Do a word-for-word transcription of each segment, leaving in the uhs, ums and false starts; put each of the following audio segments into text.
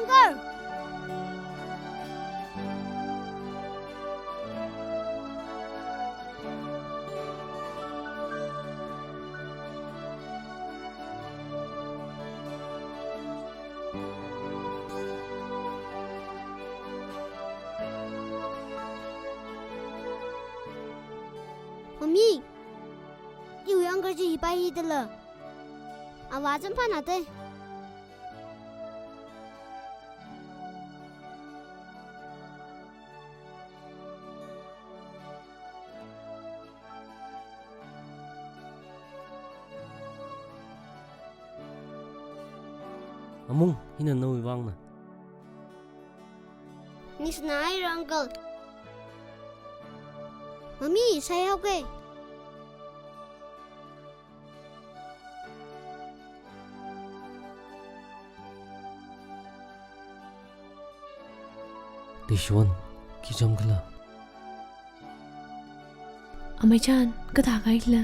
Uncle! Mummy, iwui uncle chi hi pai hi dala. Avā chānphāna te. Amung, hina nawui vangna. Ningshina haira, uncle. Mummy, shāihaoke. Tishwon, khi chāmkhala? Amei chān, kathā kahaila?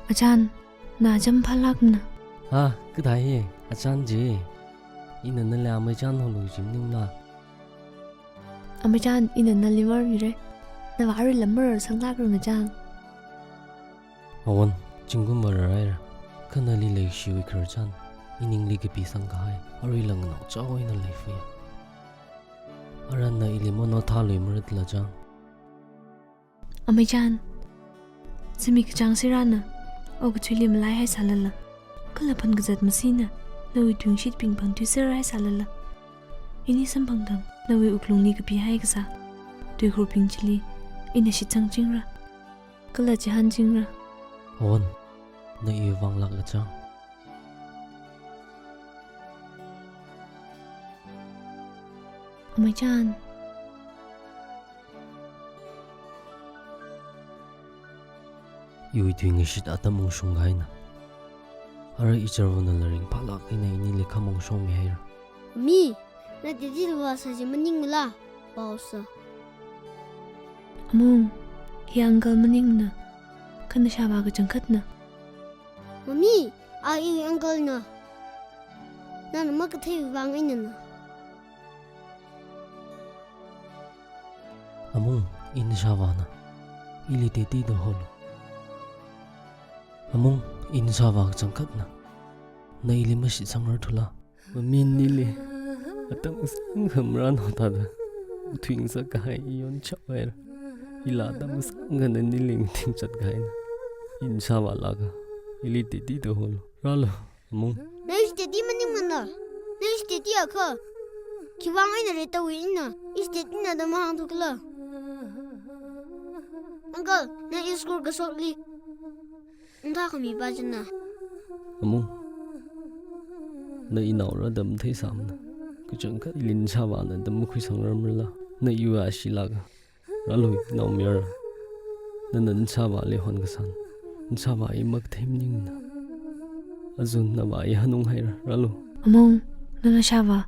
Achān, na chānphālākna. Ha, kathā hi, achān chi. Ina nali amei chān holu jim ningla. Amei chān, ina nali marmire. Navā aruila mararsanglākranu chān. Awon, zingkum vārar haira. Kha nali leishiwui khararchan iningli kapisang kahai, aruila nganaochao eina leifaya. Aranna ili manaothaluimara dala chān. Amei chān, zimik kachāng sirana, okathuili malaihaisālala, kala phankazat masina, nawui tuingashitbing phangthuiser haisālala, ini samphang tang, nawui wuklungli kapihai kasā tuikhur ping chili, ina shitsangchingra. Kala chihānchingra. Awon, na iwui vang lāka chān. Amei chān. Iwui tuingashit atam ungshung kahaina. Ara icharvānala ringphālāk eina inili khamong shomi haira. Mummy, na daddy-la vāsā chi maningla, paosa. Amung, hi uncle maningna, kha nashāvā kachangkhatna. Mummy, a iwui uncle-na. Nana makatheiwui vang einana. Amung, i nashāvāna. Ili daddy da holu. Amung, i nashāvā kachangkhatna. Na ili mashitsangrarthula. Mummy nili atam kasāngkha marānao thāda, thuingasak kahai i yonchao haira. Ila atam kasāngkha nanili ngathingchat kahaina. I nashāvālāka. Ili daddy da holu. Rālu, amung. Na ishi daddy maningmana. Na ishi daddy akha. Khiwui vang eina reitawui ina ishi daddy-na da mahāngthukhala? Uncle, na i school kashokli ungthā khami pā china. Amung, na inaora da matheisāmana. Kachangkhat ili nashāvāna da makhuisangrar marala. Na iwui ashee lāka. Rālu, naomayara. Nana nashāvāli honkasāna. Nashāvā i makathei maningna. Azun navā i hanung haira. Rālu. Amung, na nashāvā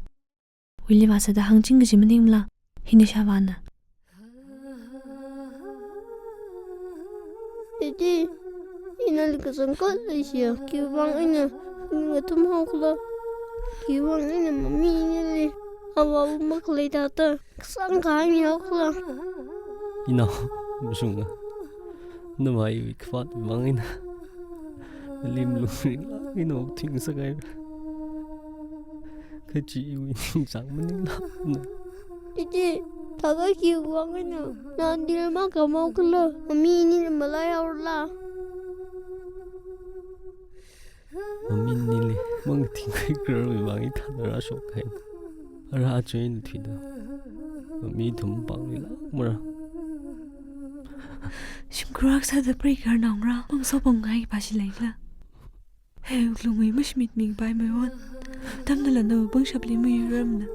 wuili vāsāda hāngching kaji maningmala, hi nashāvāna. Daddy, i nali kachangkhat leishiya. Khiwui vang eina ning athum haokhala? Khiwui vang eina mummy nili avāva makhalei thāda kasāngkahai mihaokhala? Inao, mashunga. Navā iwui khavātwui vang eina nali malung ringlāk eina okthuingasak haira. Kha chi iwui ningchāng maninglākna. Daddy, thākha khiwui vang eina na anila makhamao khala? Mummy nili malaihaorala? Mummy nili mangathingkhui khararwui vang ithāna rāshok kahaina. Ara aja eina thuida mummy ithum pāngluilākmara. Shimkhur akha sāda preikarnao ngarā, mangsopamngai kapashi leila. He wuklungwui mashimit ming pai maiwon. Atamnala nawui pangshapli mayuirarmana.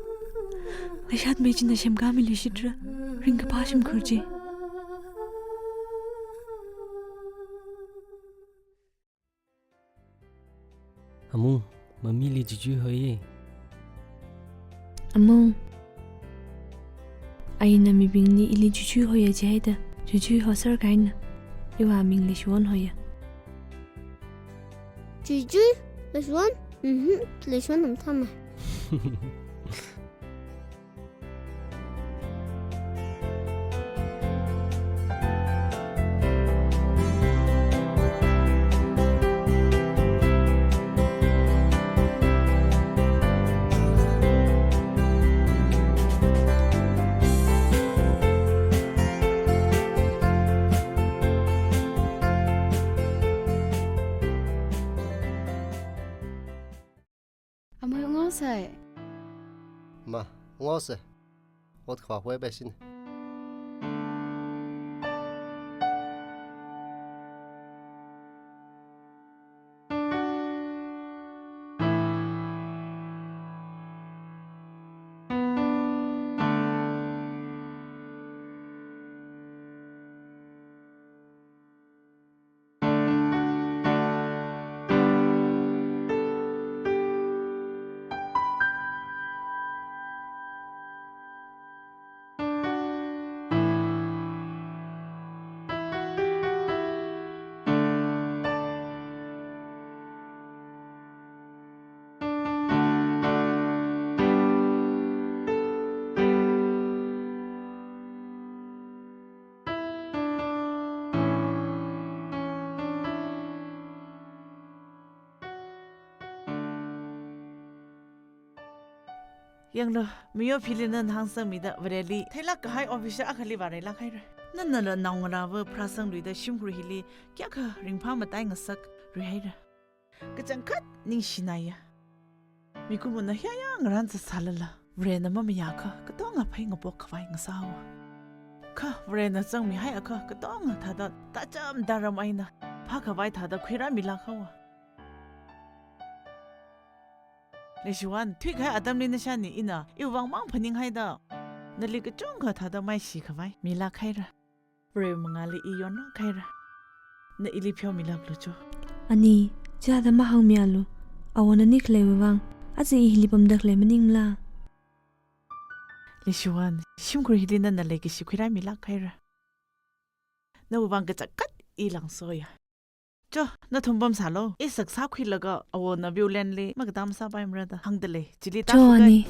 Leishatmei china semkāmiluishitra. Ringkaphā shimkhur chi. Amung, mummyli chichuihoiye. Amung. Aina mibingli ili Chuichui hoya jihaida, Chuichui hoserkahaina. Iwui aming Leishiwon hoya. Chuichui? Leishiwon? Mhm, Leishiwon mathāmei. Amei, ungaosei. Ma, ungaosei. Ot khavā huipaisei. Yanglu, Miyo phili nana hāngsangmida Vareli theilāk kahai officer akhali vāreilāk haira. Nanala naongarāva pharāsangluida shimkhur hili kayākha ringphā matai ngasak rihaira. Kachangkhat ningshinaya. Mikumona hiyāya ngarān sāsālala, Varena mamayākha katonga phei ngapokkhavai ngasāhaowa. Kha Varena zangmihaiakha katonga thāda tacham taram eina phākhavai thāda khuirāmilāk haowa. Leishiwon, thuikahai atamli nashani ina iwui vang mang phaninghaida, nali kachungkha thāda maishikhavai milāk haira. Vare mangāli i yonlāk haira. Na ili pheomilāklu cho. Ani, chithāda mahāngmialu. Awona nani khaleiwui vang, aja i hili pamda khalei maningmala? Leishiwon, shimkhur hili nana leikashi khuirāmilāk haira. Nawui vang kachangkhat i langsoya. Cho, nathum pamsālu. I sak sākhuilaga awona Viewland li makatam sāpaimarada hāngda lei. Chili cho, tāfukei. Ani.